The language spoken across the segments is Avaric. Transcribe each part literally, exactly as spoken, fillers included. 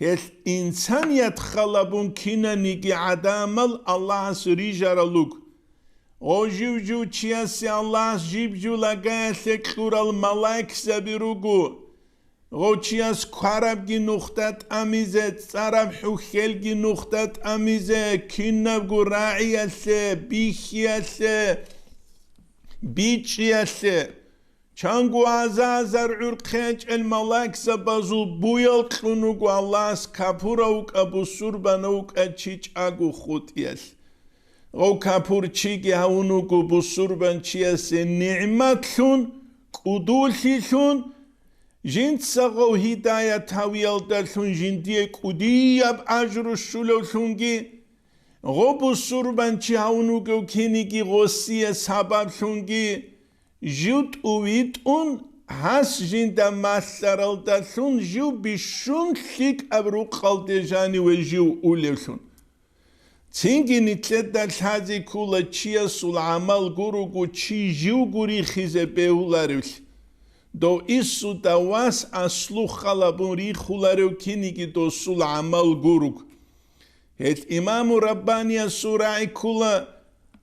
Гьелъ инсаният халабун кинаниги гӀадамал Аллагьас рижарал руго. Гъо жив-жив чиясе Аллагьас жиб-жив лагаялъе кьурал малаикзаби руго. Гъо чияс кварабги нухда тӀамизе, цӀараб хӀухьелги нухда тӀамизе, кинабго рагӀиялъе, бихьиялъе, бичӀчӀиялъе. Чанго аза-азар гӀурхъи гьечӀел малаикзабазул буял кьун вуго Аллагьас капурав вукӀа, бусурбанав вукӀа чи чӀаго хутӀиялъ. Гъов капур чиги гьавун вуго бусурбан чиясе нигӀматлъун, кӀудулъилъун, жинца гъов гьидаят гьавиялдалъун жиндие кӀудияб ажру щулевлъунги, гъо бусурбан чи гьавун вугев киниги гъосие сабаблъунги, жив тӀувитӀун, гьас жинда малъаралдалъун жив бищун лъикӀаб рукъалде жаниве жив улевлъун. Цинги нилъеда лъазе ккола чиясул гӀамал гуруго чи жив гурихизе бегьуларевлъи. Дов иссуда вас аслу халабун рихуларев киниги досул гӀамал гуруг. Гьел имаму Раббаниясул рагӀи ккола,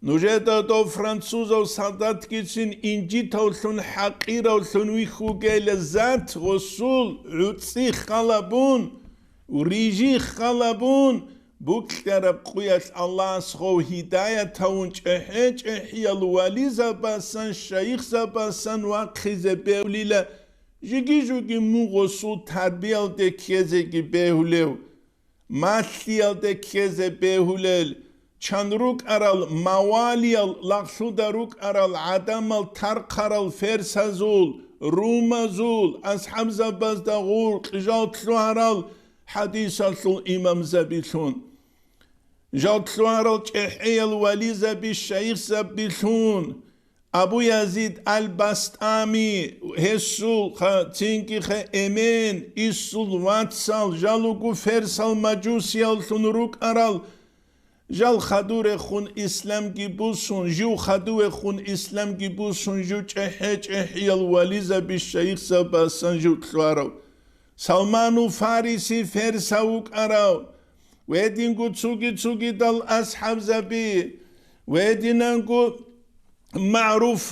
нужеда дов французав солдатгицин инжитавлъун, хӀакъиравлъун вихьугейла зат гъосул гӀуцӀи халабун, рижи халабун, букьараб къуялъ Аллагьас гъов гьидаят гьавун чӀехӀе-чӀехӀиял вализабасан, шайихзабасан вахъизе бегьулила, жиги-жуги мун гъосул тарбиялде ккезеги бегьулев. Малъиялде ккезе бегьулел, чан рукӀарал мавалиял, лагълъуда рукӀарал гӀадамал тархъарал ферсазул, румазул, асхӀабзабазда гъуркь жал лъугьарал хӀадисалъул имамзабилъун, жал лъугьарал чӀехӀеял вализаби, шайихзабилъун, Абу Язид аль-Бастами, гьесул ха-, цинги ха-, эмен, иссул вацал, жал вуго ферсал мажусияллъун рукӀарал, жал хадурехун исламги бусун, жив хадувехун исламги бусун, жив чӀехӀе-чӀехӀиял вализаби шайихзабасан жив лъугьарав. Салману Фариси ферсав вукӀарав, гьединго цуги-цугидал асхӀабзаби, гьединанго МагӀруф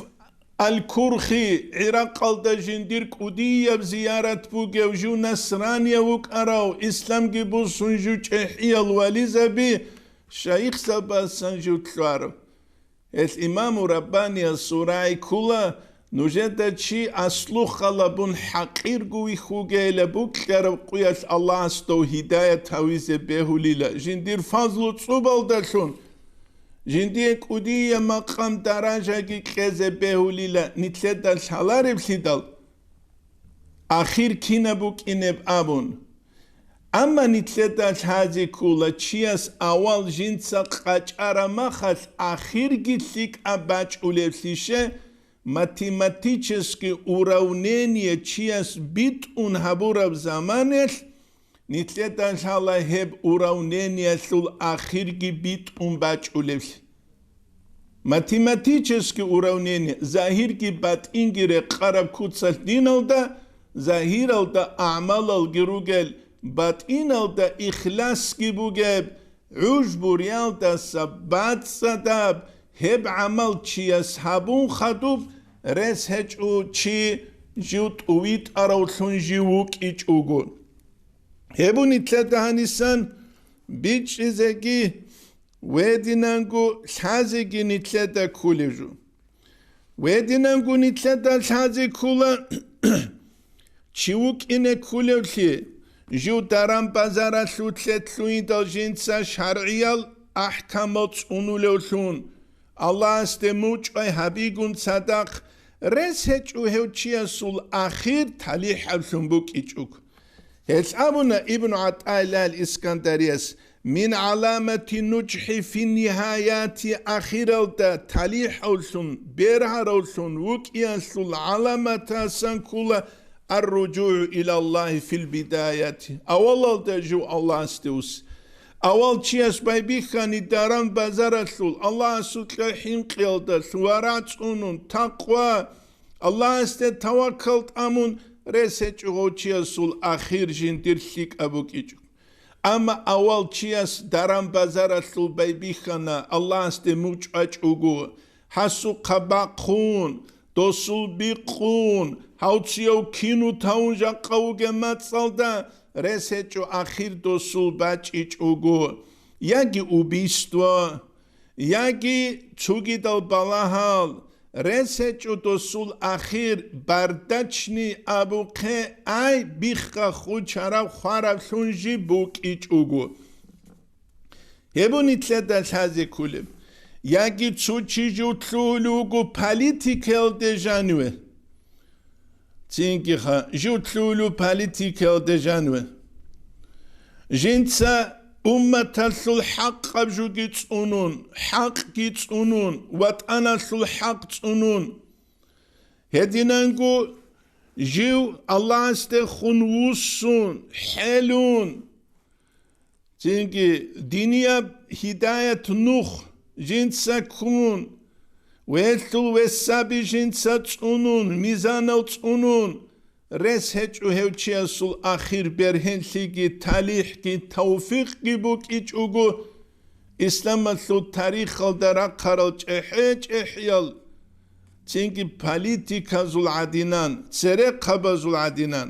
аль-Курхи, ГӀиракъалда жиндир кӀудияб зиярат бугев жив насранияв вукӀарав, исламги бусун жив чӀехӀиял вализаби, шайихзабасан жив лъугьарав. Гьел имаму Раббаниясул рагӀи ккола, нужеда чи аслу халабун хӀакъирго вихьугейила букьараб къуялъ Аллагьас дов гьидаят гьавизе бегьулила, жиндир фазлу цӀубалдалъун, жиндие кӀудияб макъам-даражаги кьезе бегьулила, нилъеда лъалареблъидал, ахир кинаб букӀинеб абун. Амма нилъеда лъазе ккола, чияс авал жинца къачӀараб махалъ ахирги лъикӀаб бачӀулеблъище, математический уравнение чияс битӀун гьабураб заманалъ, нилъеда лъала гьеб уравнениялъул ахирги битӀун бачӀулеблъи. Математический уравнение, загьирги батӀинги рекъараб куцалъ диналда, загьиралда агӀмалалги ругел, батӀиналда ихласги бугеб, гӀужбуриялдаса бацӀцӀадаб гьеб гӀамал чияс гьабун хадуб, рес гьечӀо чи жив тӀувитӀаравлъун жив вукӀичӀого. Гьеб нилъеда гьанисан бичӀчӀизеги, гьединанго лъазеги нилъеда кколеб жо. Гьединанго нилъеда лъазе ккола, чи вукӀине кколевлъи, жив даран-базаралъулъе лъугьидал жинца шаргӀиял ахӀкамал цӀунулевлъун, Аллагьасде мучӀай гьабигун цадахъ, рес гьечӀо гьев чиясул ахир талихӀаблъун букӀичӀого. Гьелъ абуна Ибну ГӀатӀаиллагь аль-Искандарияс: «Мин гӀаламати нуджхӀи фи нигьаяти», ахиралда талихӀавлъун, бергьаравлъун вукӀиялъул гӀаламатасан ккола: «Ар-руджугӀу илаллагьи фил бидаяти», авалалда жив Аллагьасде ус. Авал чияс байбихьани даран-базаралъул, Аллагьасукьа хӀинкъиялдалъ варагӀ цӀунун, такъва, Аллагьасде таваккал тӀамун, рес гьечӀо гъов чиясул ахир жиндир лъикӀаб букӀичӀо. Амма авал чияс даран-базаралъул байбихьана, Аллагьасде мугъ чӀвачӀого, гьасухъа бахъун, досул бикъун, гьав цияв кино тавун жакъа вугеб мацӀалда рес гьечӀо ахир досул бачӀичӀого, яги убийство, яги цогидал балагьал, рес гьечӀо досул ахир бардачни абухъе, ай, бихха хучараб хвараблъун жи букӀичӀого. Гьеб нилъеда лъазе кколеб. Яги цо чи жив лъугьулев вуго политикаялде жаниве. Цинги ха, жив лъугьулев политикаялде жаниве. Жинца умматалъул хӀакъаб жуги цӀунун, хӀакъги цӀунун, ватӀаналъул хӀакъ цӀунун. Гьединанго жив Аллагьасдехун вуссун, хӀелун, цинги динияб гьидаят нух жинца ккун, велъул весаби жинца цӀунун, мизанал цӀунун, рес гьечӀо гьев чиясул ахир бергьенлъиги, талихӀги, тавфикъги букӀичӀого, исламалъул тарихалда рахъарал чӀехӀе-чӀехӀиял, цинги политиказул гӀадинан, церехъабазул гӀадинан.